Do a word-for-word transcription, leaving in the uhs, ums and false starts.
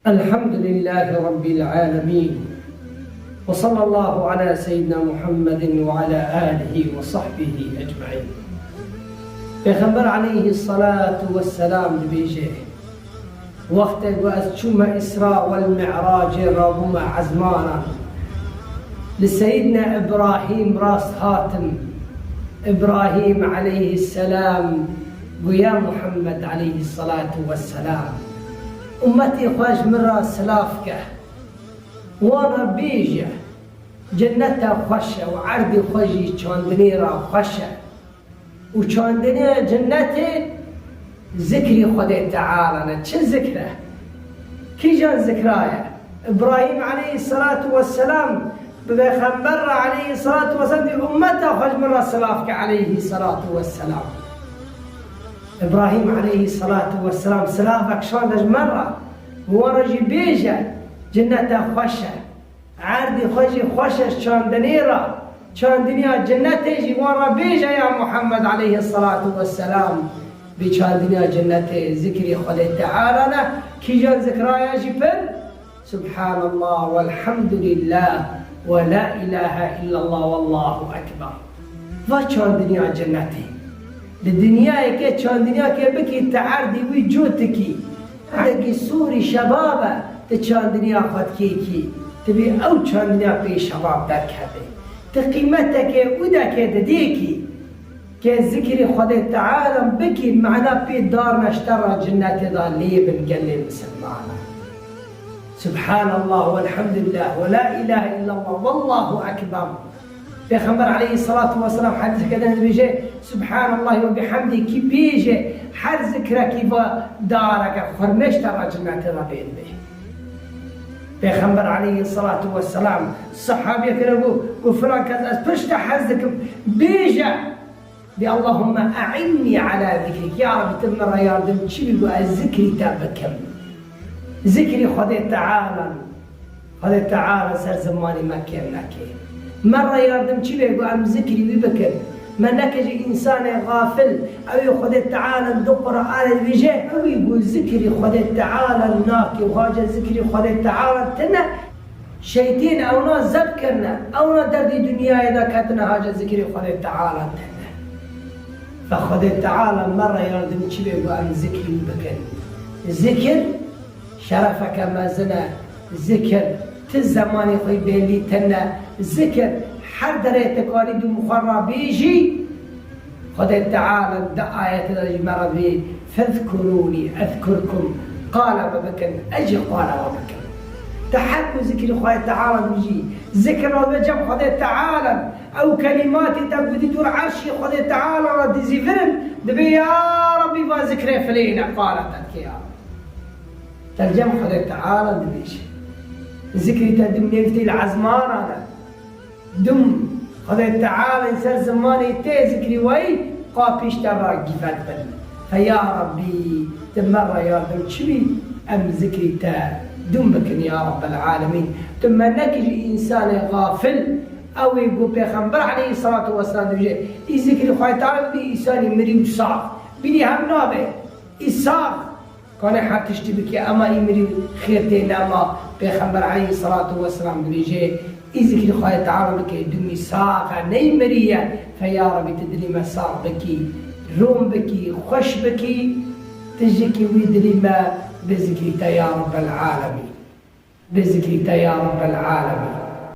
الحمد لله رب العالمين، وصلى الله على سيدنا محمد وعلى آله وصحبه أجمعين. Pêxember aleyhî salatu vesselam dibêje, wextê ku ez çûme Îsra wel Mi'racê rabûme ezmanan, li Seyîdna Îbrahîm rast hatim. Îbrahîm aleyhî selam got, ya Muhammed aleyhî salatu vesselam, ummetê xwe ji min re silav ke. Wan re bêje, cennete xweş e û erdê xwe jî çandinê re xweş e. Û çandiniya cennetê zikrî Xwedê Teala ne. Çi zikr e? Kîjan zikra ye? Îbrahîm aleyhî salatu vesselam bi Pêxember re aleyhî salatu vesselam dî ummeta xwe ji min re silav ke aleyhî salatu vesselam. Îbrahîm aleyhî salatu vesselam silavek şande ji min re, wan re jî bêje, cennete xweş e. Erdê xwe jî xweş e ji çandinê re, çandiniya cennetê jî wan re bêje ya Muhammed aleyhî salatu vesselam. Bi çandiniya cennetê zikrî Xwedê Teala ne, kîjan zikraya jî pir? Subhanallah, velhamdülillah, ve la ilahe illallah, vallahu ekber. Va çandiniya cennetê. Li dinyayê ke çandiniyakê bikî, te erdî wî cû tikî. Erdekî sûrî şebab e, ti çandiniya xwe dikêkî. Ti bî ew çandiniya pê şebab derkeve. Ti qîmetekê û dekê didêkî. Ke zikrî Xwedê Teala bikî, mana pê darne ji te re cinnetê de lê bin gelê misilmanan. Subhanallah, velhamdülillah, ve la ilahe illallah, vallahu ekber. Pêxember aleyhî salatu vesselam hedîseke din dibêje, Subhanallah ve bihamdî kî bêje, her zikrekî va dareke xurmê ji te re cinnetê de bên bê. Pêxember aleyhî salatu vesselam sahabiyekê re got, got, filan kes ez pir ji te hez dikim, bêje, Bi Allahümme e'inni ala zikrik. Ya Rabbi, tu min re yardimçî bî ku ez zikrî te bikim. Zikrî Xwedê Teala, Xwedê Teala ser zimanê me kêm neke. Me re yardimçî bê ku em zikrî wî bikin. Me neke ji însanê xafil, ew ê Xwedê Teala di Qur'anê dibêje, ew ê ku zikrî Xwedê Teala nake û haca zikrî Xwedê Teala tine, Şeytên ewna zeb kirine, ewna derdê dinyayê de ketine haca zikrê Xwedê Teala tene. Fe Xwedê Teala me re yardimçî bê ku em zikrî wî bikin. Zikir şerefeke mezin e. Zikir ti zemanê xwe bêlî tine. Zikir her derê te karî dû xwe re bêjî. Xwedê Teala di ayetê de ji me re dibê, "Fezkurûnî ezkurkum." Qala me bikin, ez jî qala we bikim. Te her ku zikrî Xwedê Teala dibijî, zikir re dibe cem Xwedê Teala, ew kelîmatê te ku dî dûr erşî Xwedê Teala re dizîvirin, dibê, "Ya Rabbî, va zikrê filêne qala te dike ya." Te li cem Xwedê Teala dibêjî. Zikrî te dû nêv tê li ezmanan e. Dûm Xwedê Teala ser zimanê tê zikrî wayî, qapî ji te re gîvek bin. Fe ya Rabbî, tu me re yardimçî bî, em zikrî te dûm bikin ya Rabbel Alemîn. Tu me nekî ji însanê xafil, ew ê ku Pêxember aleyhisselatu vesselam dibêje, î zikrî Xwedê Teala bî însanî mirî û sax. Bînî hev nabe. Î sax. Kanê her tiştî bike, ema î mirî xêr tê nema. Pêxember aleyhisselatu vesselam dibêje, î zikrî Xwedê Teala bike, dûmî sax e, ney mirî ye. Fe ya Rebî, tu dilî me sax bikî, rûm bikî, xweş bikî, tu jikî wî dilî me bi zikrî te ya Rabbel Alemîn. Bi zikrî te ya Rabbel Alemîn.